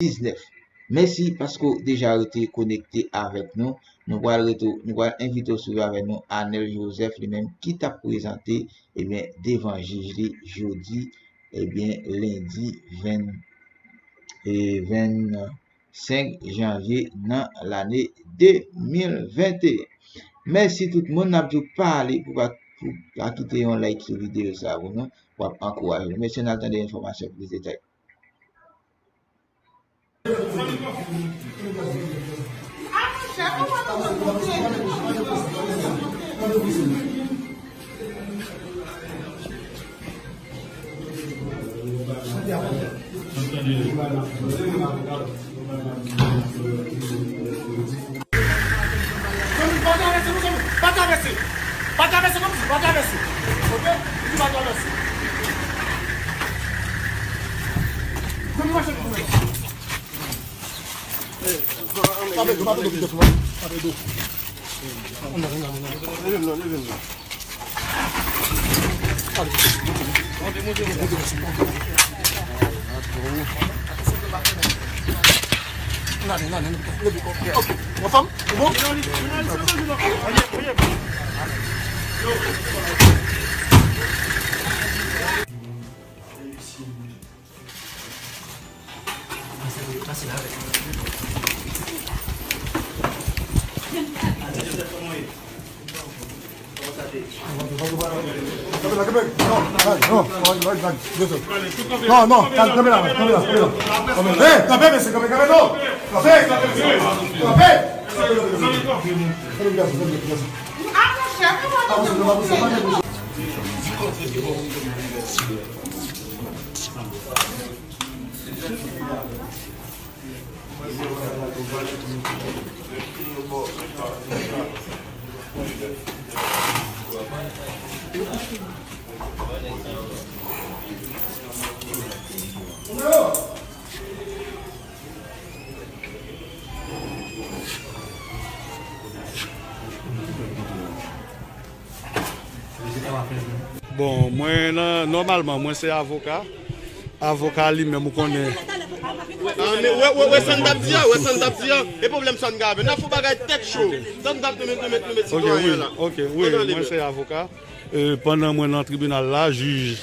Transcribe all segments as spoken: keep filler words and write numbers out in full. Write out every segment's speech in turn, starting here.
diznèf. Mèsi paske w deja rete konekte avèk nou. Nou pral rete, nou pral envite w swiv avèk nou Anel Joseph, li menm ki t ap prezante, ebyen, devan jij li jodi, ebyen, lendi ven, e, vennsenk janvye nan lane de mil venteyen. Mèsi tout moun, n ap di w pa ale pou pa, pou pa kite yon like sou videyo sa pou nou, w ap ankouraje nou. Mesye, n al tande enfòmasyon plis detay. Zanmi, pa travèse, non, zanmi. Pa travèse. Pa travèse, kòmsi, pa travèse. Oke? Di pa travèse. Zanmi, mache pou mwen. Tape do, pa tande pito sou mwen. Tape do. Leve m nan, leve m nan. Monte, monte, monte. N ale, n ale, n ale. Ok. Anfòm? Ou bon? Non, non, kanpe la, kanpe la, kanpe la. Hey, kanpe, mesye, kanpe, kanpe, non. Kanpe, kanpe. Bon, mwen nan, nòmalman, mwen se avoka. Avoka li menm, ou konnen. Ah, men wè, wè, wè sa n t ap di a, wè sa n t ap di a. E pwoblèm sa n gen avè l. N ap fè yon bagay tèt cho. Sa n t ap nou met, nou met, nou met sitwayen la. Ok, wi, mwen se avoka. E, pandan mwen nan tribinal la, jij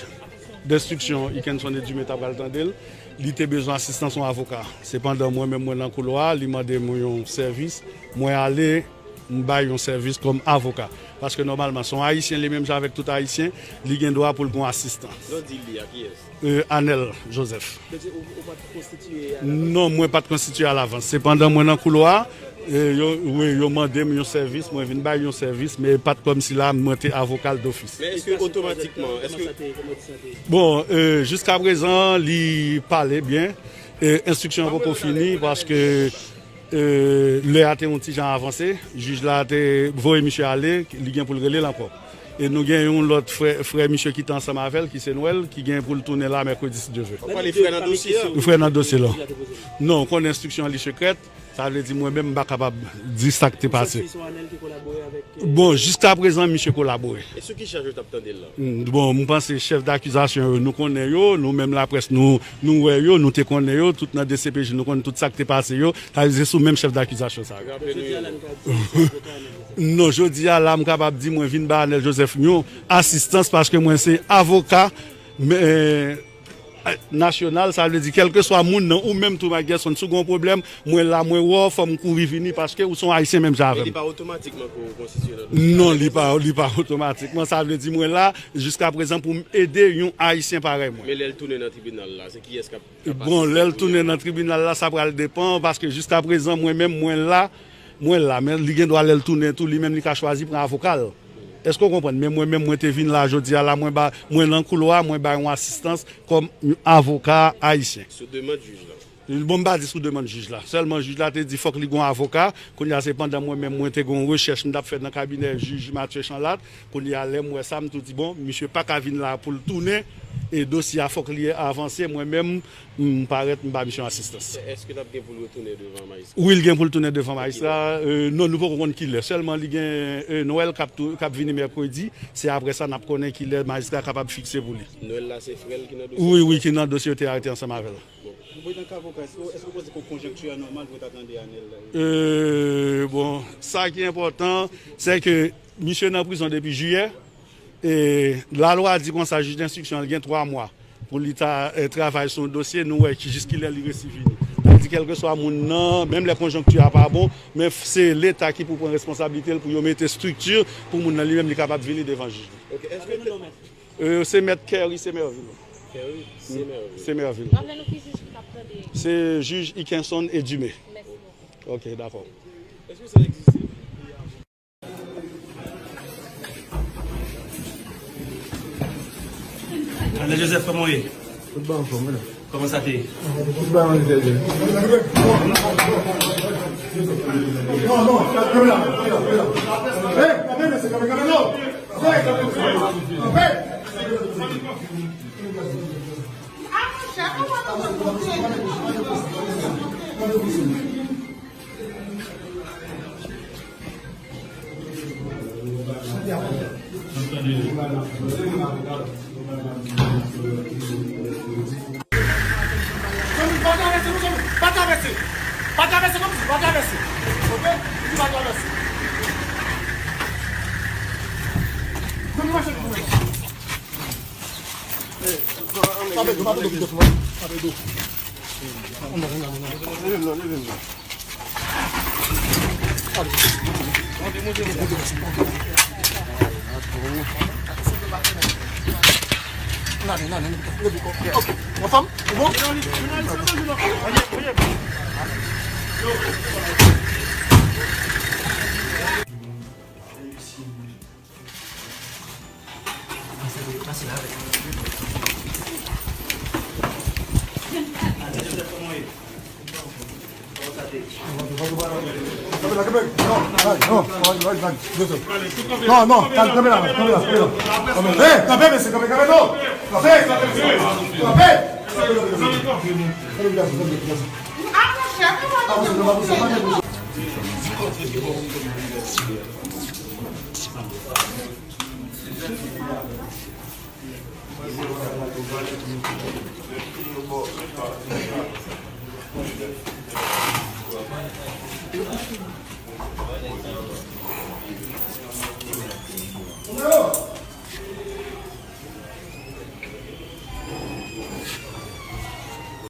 denstriksyon Ikenson Edumé ta pral tande l, li te bezwen asistans yon avoka. Sepandan, mwen menm, mwen nan koulwa, li mande m yon sèvis, mwen ale, m bay yon sèvis kòm avoka. Paske nòmalman, se yon Ayisyen, li menm jan avèk tout Ayisyen, li gen dwa pou l gen yon asistans. Non, di li a kiyès? E, Anel Joseph. Donk, se ou, ou pa t konstitiye a la baz? Non, mwen pa t konstitiye alavans. Sepandan, mwen nan koulwa, e, yo, wi, yo mande m yon sèvis, mwen vin bay yon sèvis, men pa t kòmsi la, mwen te avoka l dofis. Men èske otomatikman, èske... Kòman sa te, kòman sa te? Bon, e, jiskaprezan, li pale byen. E, enstriksyon an poko fini, paske E, lè a te yon ti jan avanse, jij la te voye misye ale, li gen pou l rele l ankò. E nou gen yon lòt frè, frè misye ki te ansanm avè l, ki se Nwèl, ki gen pou l tounen la mèkredi, si Dye vle. Ou pale frè nan dosye a? Frè nan dosye la. Non, ou konnen enstriksyon an li sekrè, sa vle di mwen menm m pa kapab di sa k te pase. Bon, jiskaprezan, misye kolabore. E sou ki chaj yo t ap tande l la? Mm, bon, m panse chèf dakizasyon yo, nou konnen yo, nou menm laprès, nou, nou wè yo, nou te konnen yo, tout nan D C P J, nou konn tout sa k te pase yo, sa vle di se sou menm chèf dakizasyon sa yo. Raple nou yo. Non, jodi a la, m kapab di mwen vin ba Anel Joseph yon asistans paske mwen se avoka, men, nasyonal, sa vle di kèlkeswa moun nan, ou menm tou, Mike Gerson, si w gen yon pwoblèm, mwen la, mwen wè w, fò m kouri vini, paske ou se yon Ayisyen menm jan avè m. Men li pa otomatikman ke w konstitiye nan dosye a? Non, li pa, li pa otomatikman. Sa vle di mwen la, jiskaprezan, pou m ede yon Ayisyen parèy mwen. Men lè l tounen nan tribinal la, se kiyès k ap, k ap asiste l? Bon, lè l tounen nan tribinal la, sa pral depann, paske jiskaprezan, mwen menm, mwen la, mwen la, men li gen dwa lè l tounen tou, li menm li ka chwazi pran avoka l. Èske w konprann? Men mwen menm, mwen te vin la jodi a la, mwen ba, mwen nan koulwa, mwen bay yon asistans kòm yon avoka ayisyen. Sou demann jij la? Bon, m pa di sou demann jij la. Sèlman jij la te di fòk li gen yon avoka. Kounye a se pandan mwen menm, mwen te gen yon rechèch m t ap fè nan kabinè jij Mathieu Chanlat. Kounye a lè m wè sa, m tou di, bon, misye pa ka vin la pou l tounen. E dosye a fòk li avanse. Mwen menm, m parèt, m ba misye yon asistans. Èske l ap gen pou l retounen devan majistra? Wi, l gen pou l tounen devan majistra. E, non, nou poko konn kilè. Sèlman li gen, e, Nwèl k ap tou, k ap vini mèkredi. Se apre sa n ap konnen kilè majistra kapab fikse pou li. Nwèl la se frè l ki nan dosye? Wi, wi, ki nan dosye yo te arete ansanm avè l. Bon. Prezidan Kavoka, èske, èske w panse ke konjonkti a nòmal pou w ta tande Anèl? Euh, bon, sa ki enpòtan, se ke misye nan prizon depi jiyè. E lalwa di konsa, jij denstriksyon an gen twa mwa pou li ta, eh, travay sou yon dosye, nou wè ki, jis kilè li resi vini. Sa vle di, kèlkeswa moun nan, menm lè konjonkti a pa bon, men f-, se Leta ki pou pran responsablite l pou yo mete estrikti pou moun nan li menm li kapab vini devan jij la. Ok, èske te- Euh, se mèt Kerry Semerville. Kerry Semerville. Semerville. Raple nou ki jij ki t ap tande. Se jij Ikenson Edumé. Mèsi bokou. Ok, dakò. Èske sa egziste? André Joseph, kòman w ye? Tout bon, anfòm, wi. Kòman sa te ye? Tout bon, anfòm, wi. Non, non, kamera, kamera, kamera. Hey, kamera, se kamera, kamera, non. Hey, kamera, kamera. Hey. Zanmi, pa travèse, non, zanmi. Pa travèse. Pa travèse kòmsi, pa travèse. Ok? Di pa travèse. Zanmi, mache pou mwen. Tape do, pa tande videyo sou mwen. Tape do. Leve m nan, leve m nan. Nane, nane, nane. Ok. Anfòm? Ou bon? Non, non, kanpe la, kanpe la, kanpe la. Hey, kanpe, mesye, kanpe, kanpe, non. Kanpe, kanpe, kanpe.